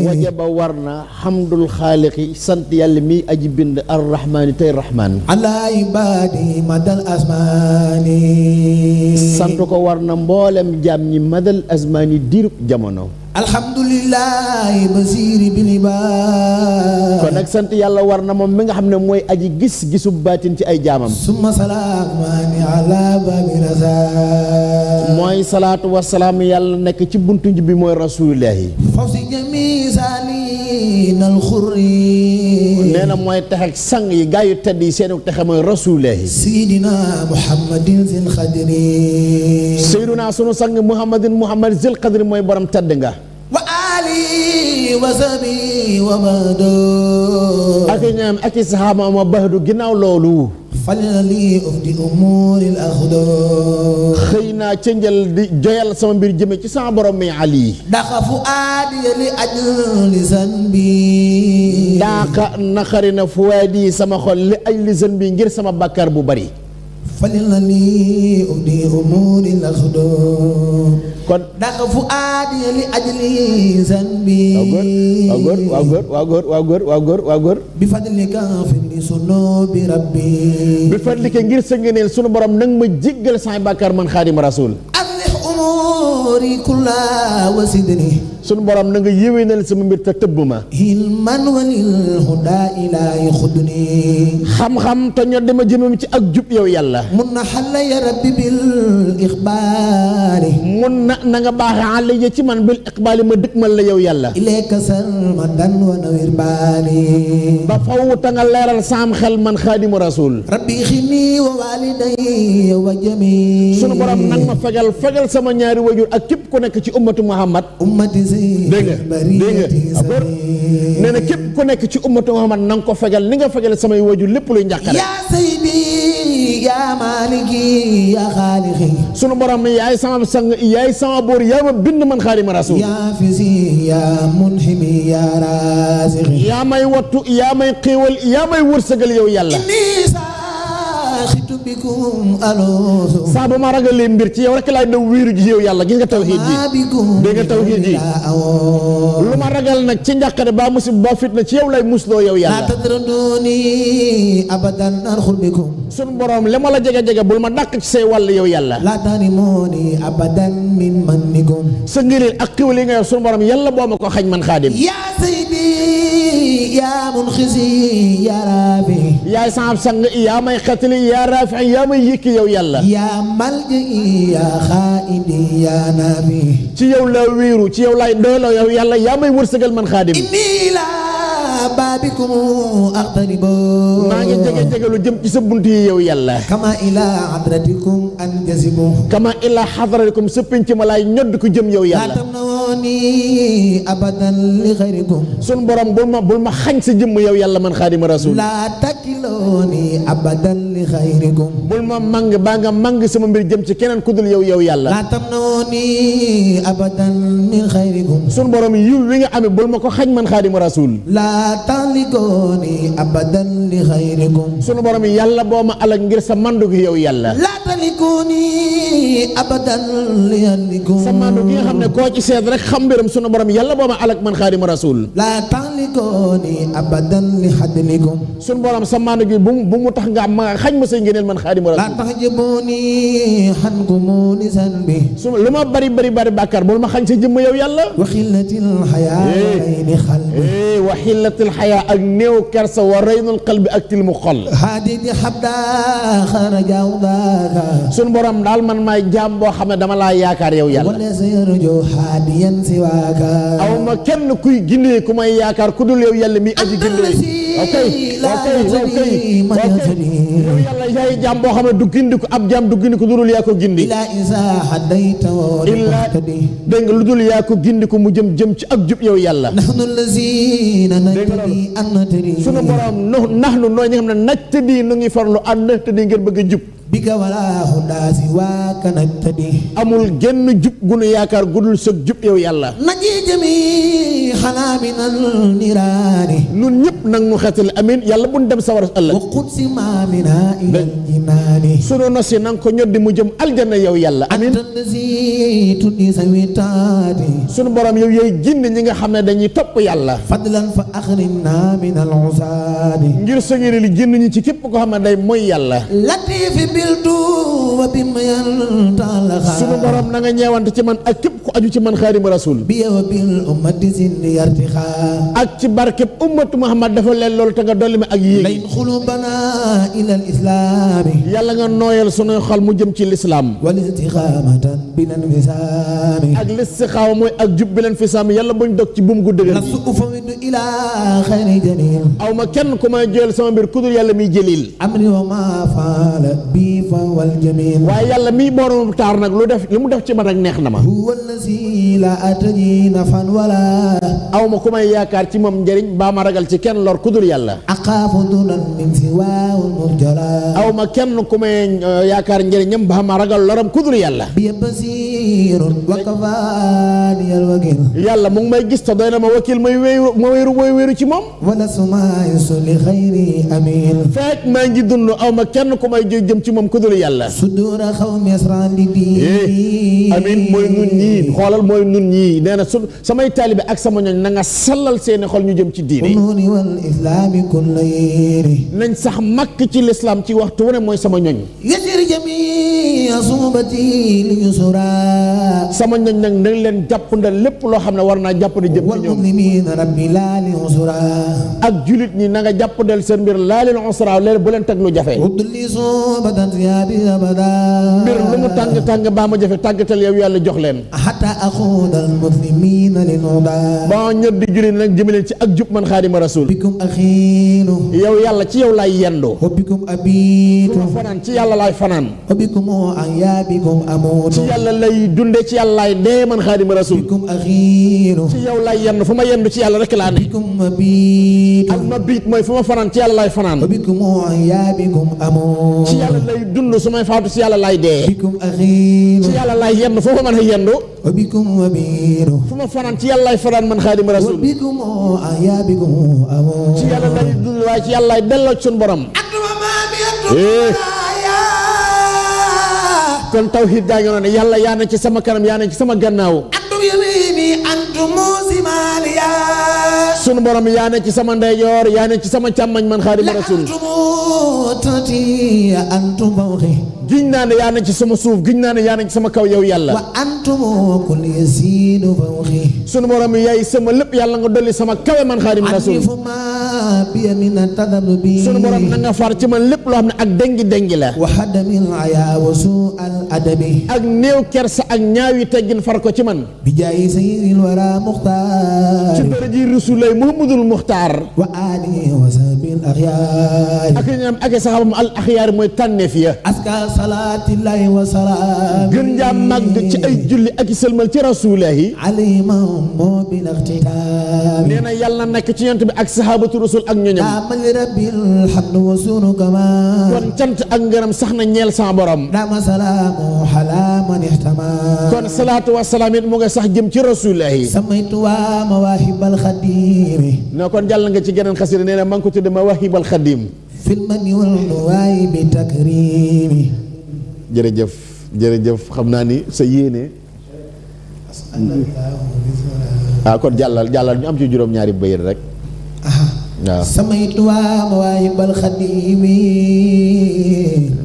wajaba war na xamdul xaaliqi sant yàlla mi aji bind arrahmaani tey rahmaan ala ibadi madal asmaani sant ko war na mboolem jaam ñi madal asmaani diirub jamono alhamdulillahi basiri bil ibad kon nag sant yàlla war na moom mi nga xam ne mooy aji gis gisu baatin ci ay jaamam summa salaamani ala babi rasa mooy salaatu wasalaam yàlla nekk ci buntu bi mooy rasulillahi fawsi jami salin al khurri nee na mooy tax ak sang yi gaa yu tedd yi seenu texe mooy rasulillahi sayidina muhammadin zil khadri sayyiduna sunu sang muhammad zil khadri mooy borom tedd nga wa ali wa sabi wa bado ak ñaam ak saxaaba ma bahdu ginnaaw loolu falali ufdi umuril akhdo xëy naa cënjal di joyal sama mbir jëme ci sama borom mi ali daxa fu aadi li ajli zanbi daaka naqari na fu waadi sama xol li ajli zanbi ngir sama bàkkaar bu bari falali ufdi umuril akhdo kon daxa fu aadi li ajli zanbi waaw góor bi fadlika fi sunubi rabbi bi fadlika ngir sa ngëneel sunu borom nag ma jéggal sama bàkkaar man xaadim rasul aslih umuri kulla wasidni sunu borom na nga yéwénal sama mbir te tëbb ma hilman walil huda ilahi xudni xam-xam te ñoo dama jëmam ci ak jub yow yàlla mun na xalla ya rabbi bil ixbaari mun na nga baaxe àll ya ci man bil iqbaali ma dëkkmal la yow yàlla ilayka sarmadan wa nawir baali ba faw ta nga leeral saam xel man xaadimu rasul rabbi xini wa waliday wa jami sunu borom nag ma fegal sama ñaari wajur ak képp ku nekk ci ummatu muhammad ummati dégg nga nee na képp ku nekk ci ummatu muhammad na nga ko fegal ni nga fegal samay wajur lépp luy njàqare yaa saydi yaa maliki yaa xaalixi sunu borom mi yaay sama sang yaay sama boor yaa ma bind man xaadimu rasul yaa fisi yaa munhimi yaa raasixi yaa may wattu yaa may xéewal yaa may wërsëgal yow yàlla saa ba ma ragalee mbir ci yow rek laay daw wéeru ji yow yàlla gis nga tawhiid ji dégg nga tawhiid ji lu ma ragal nag ci njàqare ba musib ba fitna ci yow lay musloo yow yàlla sunu borom li ma la jege bul ma dàq ci say wàll yow yàlla sa ngëneel ak xéwal yi nga yow sunu borom yàlla boo ma ko xañ man xaadim yaa munxisi yaa raafi yaay saab sang yaa may xatali yaa raafi yaa may yëkki yow yàlla yaa malji yaa xaaidi yaa naafi ci yow la wéeru ci yow laay doyloo yow yàlla yaa may wërsëgal man xaadim inni laa baabikum aqtaribu maa ngi jege-jegelu jëm ci sa bunt yi yow yàlla kama ilaa hadratikum anjasibu kama ilaa hadratikum sa penc ma laay ñodd ko jëm yow yàlla abadan li xayrikum sun borom bul ma xañ sa jëmm yow yàlla man xaadima rasul laa takkilooni abadan li xayrikum bul ma mang baa nga mang sama mbir jëm ci keneen ku dul yow yàlla laa tamnooni abadan min xayrikum sun borom yiw wi nga amee bul ma ko xañ man xaadima rasul laa talikooni abadan li xayrikum sunu borom yàlla boo ma alak ngir sa mandu gi yow yàlla laa talikooni abadan li xayrikum sa mandu gi nga xam ne koo ci seet rek xam mbiram sunu borom yàlla boo ma alak man xaadima rasul laa talikooni abadan li xadlikum sunu borom sa mandu gi bu mu tax nga ma xañ ma say ngëneel man xaadima rasul laa taxjabuni xankumuni sanbi su lu ma bari bàkkaar bul ma xañ sa jëmm yow yàlla wa xillatil xayaa rayni xalbi wa xillatil xayaa ak néew kersa wa raynul qalbi ak tilmu xol haadidi xabda xarajaw daaka sunu borom daal man maay jaam boo xam ne dama laa yaakaar yow yàlla wala sayarjo haadiyan siwaaka aw ma kenn kuy gindee ku may yaakaar ku dul yow yàlla mi aji gindee ok yow yàlla yaay jaam boo xam ne du gindi ko ab jaam du gindi ko lu dul yaa ko gindi dégg nga lu dul yaa ko gindi ko mu jëm ci ak jub yow yàlla sunu borom nax nu nooy ñi nga xam ne naj tëddi nu ngi farlu ànd tëddi ngeen bëgg a jub bika wala hudaasi waa kanajtadi amul genn jub gunu yaakaar gudul sëg jub yow yàlla naji jami xanaa minal niraani nun ñëpp nag nu xetal amin yàlla buñ dem sawar ëllëg wa qudsi maamina ilal jinaani sunu nosi nanga ko ñoddi mu jëm aljanna yow yàlla amin antallasi tuddi sa witaati sunu borom yow yooyu jinne ñi nga xam ne dañuy topp yàlla fadlan fa axrijna minal usaadi ngir sëngéene li génn ñi ci képp ko xam ne day mooy yàlla latifi biltu wa bimayal taalaxa sunu borom na nga ñeewante ci man ak képp ku aju ci man xaadimu rasul bi wa bil ummati sinni yartixa ak ci barkeb ummatu Muhammad dafa leen loolu te nga dolli ma ak yéegi layn xulubana ilal islaami yàlla nga nooyal sunuy xol mu jëm ci lislaam wal istixaamatan bilan wisaami ak listixaama mooy ak jub bi leen fi saami yàlla buñ dog ci buum gu dëgër la su ufawidu ilaa xayri jamil aw ma kenn ku may jël sama mbir kudul yàlla miy jëlil amri wa ma faala bi fa wal jamil waaye yàlla miy borom taar nag lu mu def ci man ak neex na ma huwa allazi la ataji nafan wala aw ma ku may yaakaar ci moom njëriñ baa ma ragal ci kenn lor kudul yàlla aqaafu dunan min siwaawul murjala aw ma kenn ku may yaakaar njëriñam baa ma ragal loram kudul yàlla bi basirun wa kafaani al wakil yàlla mu ngi may gis te doy na ma wakil may wéeru ci moom wala suma yusuli xayri amin fekk maa ngi dund aw ma kenn ku may jëm ci moom kudul yàlla sudura xawmi asran li di amin mooy nun ñii xoolal mooy nun ñii nee na samay taalibe ak sama ñooñ na nga sallal seeni xol ñu jëm ci diine ununi wal islami kulla yéeri nañ sax makk ci lislaam ci waxtu wu ne mooy sama ñooñ yasir jami asubati li yusura sama ñooñ nag nañ leen jàppandal lépp loo xam ne war naa jàppandi jëm ci wal ñoom muslimin rabbi laa li usura ak julit ñi na nga jàppandal seen mbir laa leen usra leen bu leen teg lu jafe udli subatan siyabi abada mbir lu mu tàng baa ma jafe tàggatal yow yàlla jox leen hatta axuudal muslimina li nuda ba ñot di julit nag jëmaleen ci ak jub man xaadima rasul bikum axiinu yow yàlla ci yow laay yendu wa bikum abiitu fu ma fanaan ci yàlla laay fanaan wa bikum anyaabikum amuutu ci yàlla lay dunde ci yàlla laay dee man xaadima rasul bikum axiinu ci yow laay yendu fu ma yendu ci yàlla rek laa ne bikum abiitu al mabiit mooy fu ma fanaan ci yàlla laay fanaan wa bikum anyaabikum amuutu ci yàlla lay dund su may faatu ci yàlla laay dee bikum axiinu ci yàlla laay yendu foo ma mën a yendu wa bikum abiitu fu ma fanaan ci yàlla laay fanaan man xaadima wa rasul bikum anyaabikum amuutu ci yàlla lay dund waaye ci yàlla laay delloo ci suñu borom kon tawhiid jaa ngi noonu yàlla yaa ne ci sama kanam yaa ne ci sama gannaaw antum yamini antum simaliya sunu borom yaa ne ci sama ndeyjoor yaa ne ci sama càmmañ man xaadima rasul antum tati antum fawqi giñ naa ne yaa ne ci sama suuf giñ naa ne yaa ne ci sama kaw yow yàlla wa antum kul yasidu fawqi sunu borom yaay sama lépp yàlla nga dolli sama kawe man xaadima rasul anifuma bi min tadabbi sunu borom na nga far ci man lépp loo xam ne ak dengi la wa hadamil aya wa su al adabi ak néew kersa ak ñaawi teggin far ko ci man bi jaayi sayyidil wara muxtaar ci daraji rasulay muhammadul muxtaar wa alihi wa sahbil axyaar ak ñam ak saxaabam al axyaar mooy tànneef ya aska salaatillahi wa salaam gën jaa màgg ci ay julli ak i sëlmal ci rasulahi alayhi moo bil ixtitaam nee na yàlla na nekk ci yonent bi ak saxaabatu rasul ak ñoñam daamal rabbil hamdu wa sunu kama kon cant ak ngërëm sax na ñeel sama borom daama salaamu ala man ihtama kon salaatu wa salaam it mu nga sax jëm ci rasulahi samaytu waa mawaahibal xadimi ne kon jàll nga ci geneen xasida nee na maa ngi ko tudde mawaahibal xadim fil mani wal nuwaay bi takrimi jërëjëf xam naa ni sa yéene kon jàllal ñu am ci juróom-ñaari bayit rek waaw samaytu waa mawaahibal xadimi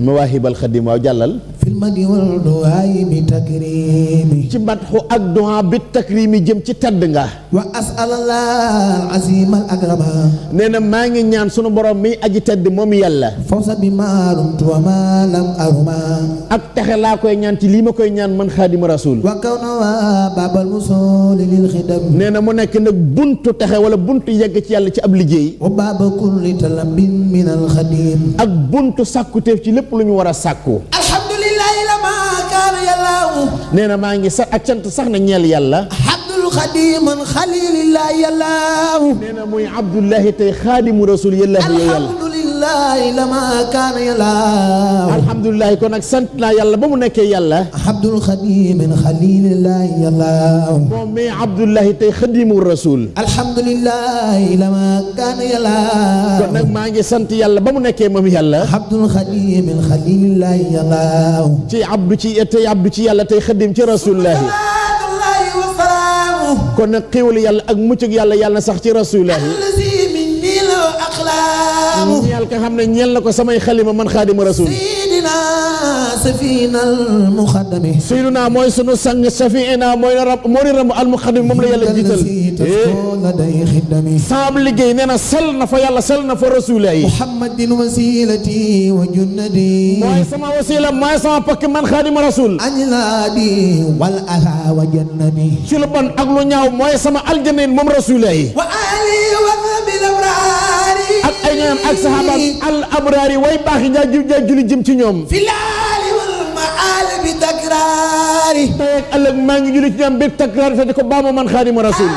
mawaahibal xadim waaw jàllal fil mani wal nuwaay bi takrimi ci matxu ak du'a bi takrimi jëm ci tedd nga wa as'alallah azim al akrama nee na maa ngi ñaan sunu borom mi aji tedd moom yàlla fawsa bi maalumtu wa ma lam aruma ak texe laa koy ñaan ci lii ma koy ñaan man xaadima rasul wa kaw na waa babal musuli lil xidam nee na mu nekk nag buntu texe wala buntu yegg ci yàlla ci ab liggéey wa baba kulli talabin min al xadim ak buntu sàkkuteef ci lépp lu ñu war a sàkku alhamdulillahi lama kaana yàllaahu nee na maa ngi sax ak cant sax na ñeel yàlla abdul xadiman xalilillahi yàllaahu nee na muy abdullahi tey xaadimu rasul yàllaahu yow yàlla alhamdulillahi lama kaana yàlla alhamdulilah kon nag sant naa yàlla ba mu nekkee yàlla abdul xadim min xalilillahi yàlla moom mi abdullahi tey xadimu rasul alhamdulillahi lama kaana yàlla kon nag maa ngi sant yàlla ba mu nekkee moom yàlla abdul xadim min xalilillahi yàlla ci abdu ci tey abdu ci yàlla tey xadim ci rasulillahi kon nag xéwal yàlla ak muccug yàlla yàlla na sax ci rasulillahi ñeel ka xam ne ñeel na ko samay xalima man xaadimu rasul safina al muxaddami sayyiduna mooy sunu sang safina mooy ram al muxaddami moom la yàlla jiital saab liggéey nee na sell na fa yàlla sell na fa rasulillahi muhammadin wasilati wa junnadi mooy sama wasila mooy sama pakk man xaadimu rasul ajladi wal ala wa jannati ci lu bon ak lu ñaaw mooy sama aljanna moom rasulillahi wa ali wa bil abrari ak ay ñoom ak sahaaba al abrari way baax yi jaa julli jëm ci ñoom filali wal maal bi takrari tey ak ëllëg maa ngi julli ci ñoom bi takraar te di ko baama man xaadimu rasul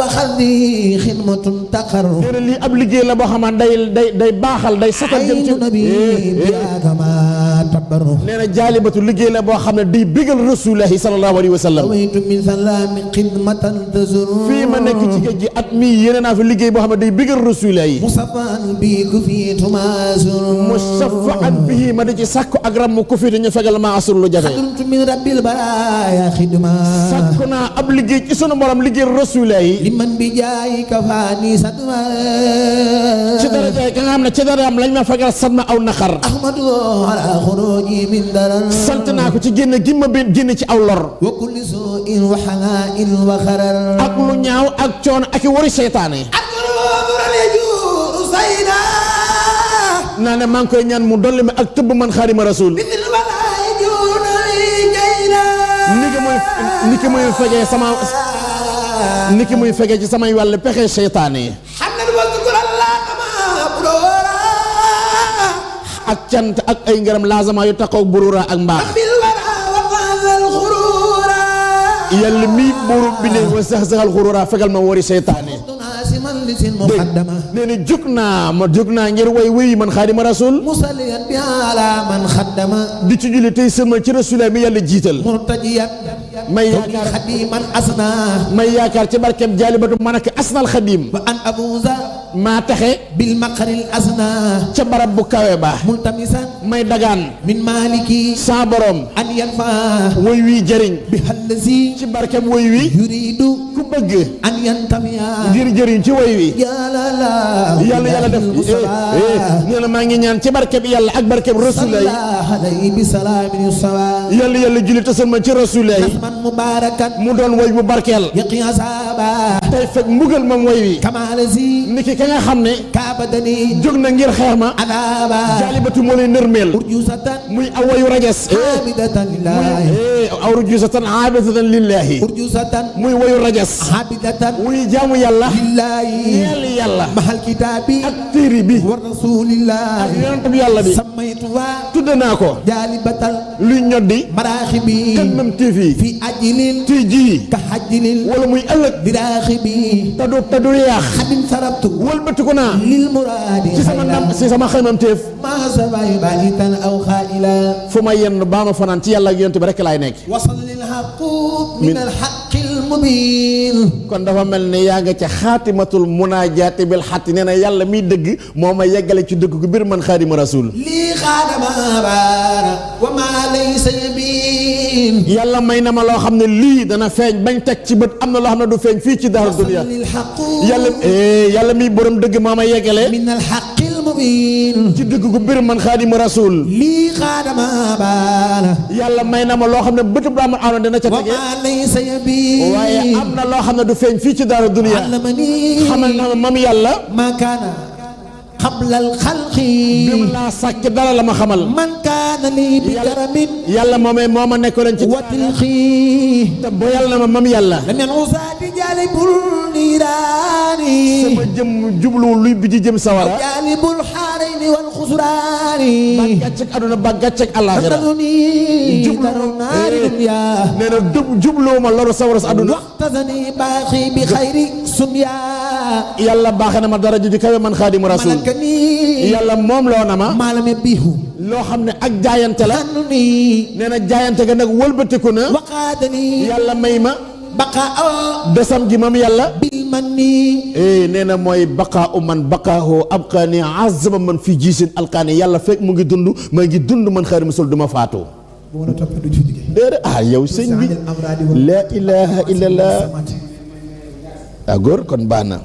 wa xaldi xidmatun taqar nee na lii ab liggéey la boo xam ne day baaxal day satal jëm ci nabi biakama tabaru nee na jaalibatu liggéey la boo xam ne day bégal rasulullahi sallallahu alayhi wa sallam waytu min salami xidmatan tazur fii ma nekk ci géej gi at mii yéene naa fi liggéey boo xam ne day bégal rasulullahi musafan bi ku fi tumasur musafaan bihi ma di ci sàkku ak ram ku fi ñu fegal ma asur lu jafe xadumtu min rabbil baraya xidma sàkku naa ab liggéey ci sunu borom liggéey rasulullahi liman bi jaay kafaani sadma ci daraja ka nga xam ne ci darajaam lañ ma fegal sadma aw naqar ahmadu ala xuruji min darar sant naa ko ci génn gi ma génn ci aw lor wa kulli su'in wa hala'in wa xarar ak lu ñaaw ak coono ak i wari seytaane naa ne maa ngi koy ñaan mu dolli ma ak tëbb man xaadima rasul niki muy fegee sama niki muy fegee ci samay wàll pexe seytaane ak cant ak ay ngërëm laazama yu taxaw burura ak mbaax yàlla mi buuru bi ne wa sax saxal xurura fegal ma wari seytaane nee na jóg naa ngir way man xaadima rasul musalliyan bi ala man xaddama di ci julli tey sëlmal ci rasulillah mi yàlla jiital murtajiyan may yaakaar xadiman asna may yaakaar ci barkeem jaalibatu man ak asnal xadim wa an abuza maa taxe bil maqaril asna ca barab bu kawe ba multamisan may dagaan min maliki sa borom an yanfa woy wi jëriñ bi hallazi ci barkeem woy wi yuridu ku bëgg an yantafiya ngir jëriñ ci woy wi yàlla def nee na maa ngi ñaan ci barkeem yàlla ak barkeem rasulillah bi salaamin sawa yàlla julli te sama ci rasulillah mubarakan mu doon woy bu barkeel yaqi asaba tey fekk mbugal moom woy wi kamalazi niki ka nga xam ne kaabadani jóg na ngir xeex ma adaba jaalibatu moo lay nërmeel urjusatan muy awayu rajas habidatan lillahi aw urjusatan habidatan lillahi urjusatan muy wayu rajas habidatan muy jaamu yàlla lillahi yàlla mahal kitaabi ak téere bi wa rasulillahi ak yonent bi yàlla bi samaytuwa tudde naa ko jaalibatal luy ñoddi maraaxibi Kanam TV fi ajlil tey jii ka hajlil wala muy ëllëg biraaxibi tadu yaax xadim sarabtu wëlbatiku naa lil muraadi ci sama ndam ci sama xamam teef ma sabay baitan aw xaila fu ma yenn baa ma fanaan ci yàlla ak yonent bi rek laay nekk wasal lil haqu min al haqqil mubin kon dafa mel ni yaa nga ca xaatimatul munaajaati bil xatti nee na yàlla miy dëgg moo ma yeggale ci dëgg gu biir man xaadima rasul lii xaadama baara wa ma laysa yabin yàlla may na ma loo xam ne lii dana feeñ bañ teg ci bët am na loo xam ne du feeñ fii ci daaru dunya yàlla miy borom dëgg moo ma yeggale min al haqqil mubin ci dëgg gu biir man xaadima rasul lii xaadama baara yàlla may na ma loo xam ne bëtub daa ma am na dina ca tege wa ma laysa yabin waaye am na loo xam ne du feeñ fii ci daaru dunya xamal na ma mam yàlla ma kaana qabla al xalqi bi mu laa sàkk dara la ma xamal man kaana lii bi karamin yàlla moomee moo ma nekkoon ci watilxi te boyal na ma mam yàlla lam yan usaati jaalibul niiraani sama jëm jubluwul luy bi ji jëm sawara jaalibul xaarayni wal xusraani ba gàcceeg aduna ba gàcceeg àllaaxira jublu naari dunya nee na jubluwuma loru sawara sa aduna waxtasani baaxi bi xayri sunya yàlla baaxe na ma dara ju kawe man xaadimu rasul yàlla moom loo na ma maalame biihu loo xam ne ak jaayante la xannu nii nee na jaayante ga nag wëlbatiku na waqaadani yàlla may ma baqaa desam gi moom yàlla bil man nii nee na mooy baqaa u man baqaahoo abqaani azama man fii jiisin alqaani yàlla fekk mu ngi dund ma ngi dund man xaari musul du ma faatu déedéet yow sëñ bi laa ilaha illallah góor kon baax na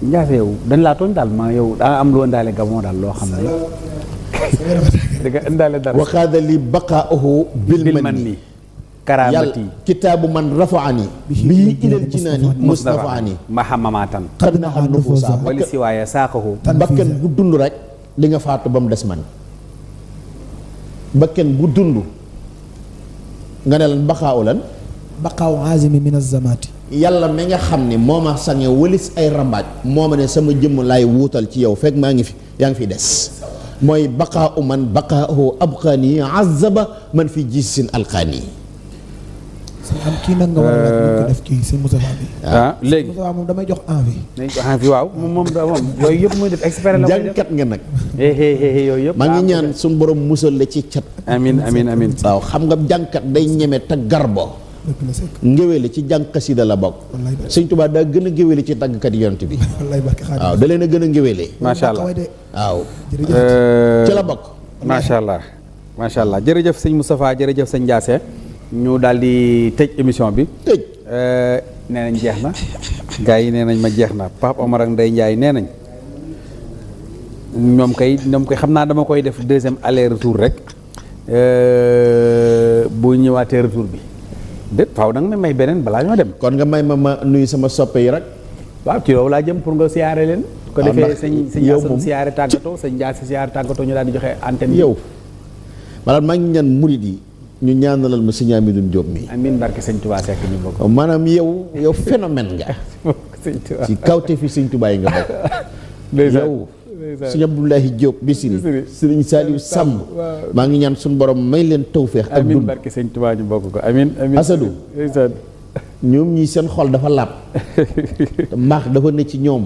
Ndiasse yow dañ laa tooñ daal ma yow daa am loo indaale Gabon daal loo xam ne da nga indaale dara waxaada li baqaahu bil man ni karaamati yàlla kitaabu man rafaani bii ilal jinaani mustafaani mahamamatan xad na xam nufuusa wali si waaye saaqahu bakken bu dund rek di nga faatu ba mu des man bakken bu dund nga ne lan baqaaw lan baqaaw azimi min azamati yàlla mi nga xam ne moo ma sange walis ay rambaaj moo ma ne sama jëmm laay wuutal ci yow fekk maa ngi fi yaa ngi fi des mooy baqaa u man baqaahu abqaani azaba man fi gisin alqaani am kii nag nga war a laaj ko def kii si Moustapha bi léegi Moustapha moom damay jox envie nañ ko envie waaw moom yooyu yëpp muy def expert la jàngkat nga nag yooyu yëpp maa ngi ñaan suñu borom musal la ci cat amin amin amin waaw xam nga jàngkat day ñeme te garbo ngéwéle ci jàng xasida la bokk sëñ Tuubaa daa gën a ngéwéle ci tàggkat yonent bi waaw da leen a gën a ngéwéle macha allah waaw ci la bokk macha allah jërëjëf sëñ Moustapha jërëjëf sëñ Ndiasse ñu daal di tëj émission bi tëj nee nañ jeex na gars yi nee nañ ma jeex na Pape Omar ak Ndeye Ndiaye nee nañ ñoom koy xam naa dama koy def deuxième aller retour rek bu ñëwaatee retour bi déet faaw da nga may beneen balaa ñoo dem. kon nga may ma nuyu sama soppe yi rek. waaw ci loolu laa jëm pour nga siyaare leen. ko defee sëñ Assane siyaare tàggatoo sëñ Ndiasse siyaare tàggatoo ñu daal di joxe antenne. yow maanaam maa ngi ñaan murid yi ñu ñaanalal ma sëñ Amidou Diop mi. amiin barke sëñ Touba Seck ñu bokk. maanaam yow phénomène nga. ci kawte fi sëñ Touba yi nga bokk. yow. sëñ Abdoulahi Diop Bichri sëriñ Saliou Samb maa ngi ñaan suñu borom may leen tawféex ak dund barke sëñ Tuubaa ñu bokk ko amiin amiin Asadou ñoom ñii seen xol dafa laab te mbaax dafa ne ci ñoom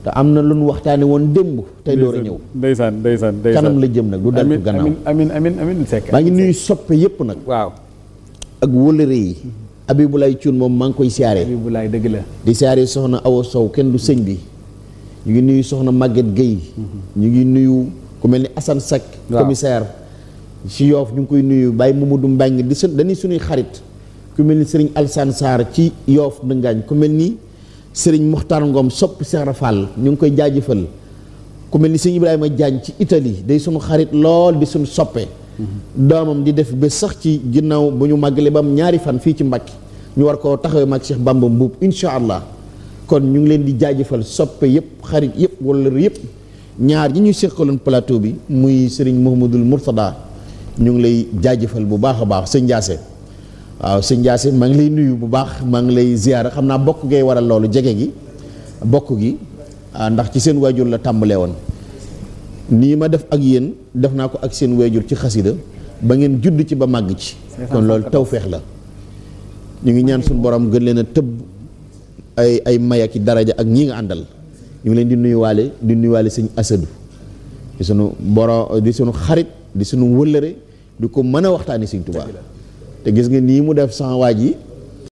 te am na lu ñu waxtaane woon démb tey door a ñëw ndeysaan kanam la jëm nag du dal ko gannaaw amiin Seck maa ngi nuyu soppe yëpp nag waaw ak wëlëre yi Abibulaay Cuun moom maa ngi koy siyaare Abibulaay dëgg la di siyaare soxna Awa Sow kenn du sëñ bi ñu ngi nuyu soxna Maguette Gueye ñu ngi nuyu ku mel ni Assane Seck commissaire ci Yoff ñu ngi koy nuyu Baye Mamadou Mbengue dañuy suñuy xarit ku mel ni Serigne Alsane Sarr ci Yoff Ndëngaañ ku mel ni Serigne Mokhtar Ngom sopp Cheikh Rafal ñu ngi koy jaajëfal ku mel ni Serigne Ibrahima Diagne ci Italie day suñu xarit lool di suñu soppe doomam di def ba sax ci ginnaaw bu ñu màggale ba am ñaari fan fii ci Mbàkke ñu war koo taxawee mag Cheikh Bamba Mbuub incha allah kon ñu ngi leen di jaajëfal soppe yëpp xarit yëpp wala yëpp ñaar ñi ñu seqaloon plateau bi muy Serigne Mouhamadoul Mourtada ñu ngi lay jaajëfal bu baax a baax sëñ Ndiasse waaw sëñ Ndiasse maa ngi lay nuyu bu baax maa ngi lay ziyaara xam naa bokk ngay waral loolu jege gi bokk gi ndax ci seen waajur la tàmbalee woon nii ma def ak yéen def naa ko ak seen waajur ci xasida ba ngeen judd ci ba màgg ci kon loolu tawfeex la ñu ngi ñaan suñu borom gën leen a tëbb ay may ak daraja ak ñii nga àndal ñu ngi leen di nuyuwaale sëñ Asadou di sunu borom di sunu xarit di sunu wëllëre di ko mën a waxtaani sëñ Tuubaa te gis nga nii mu def sans waaj yi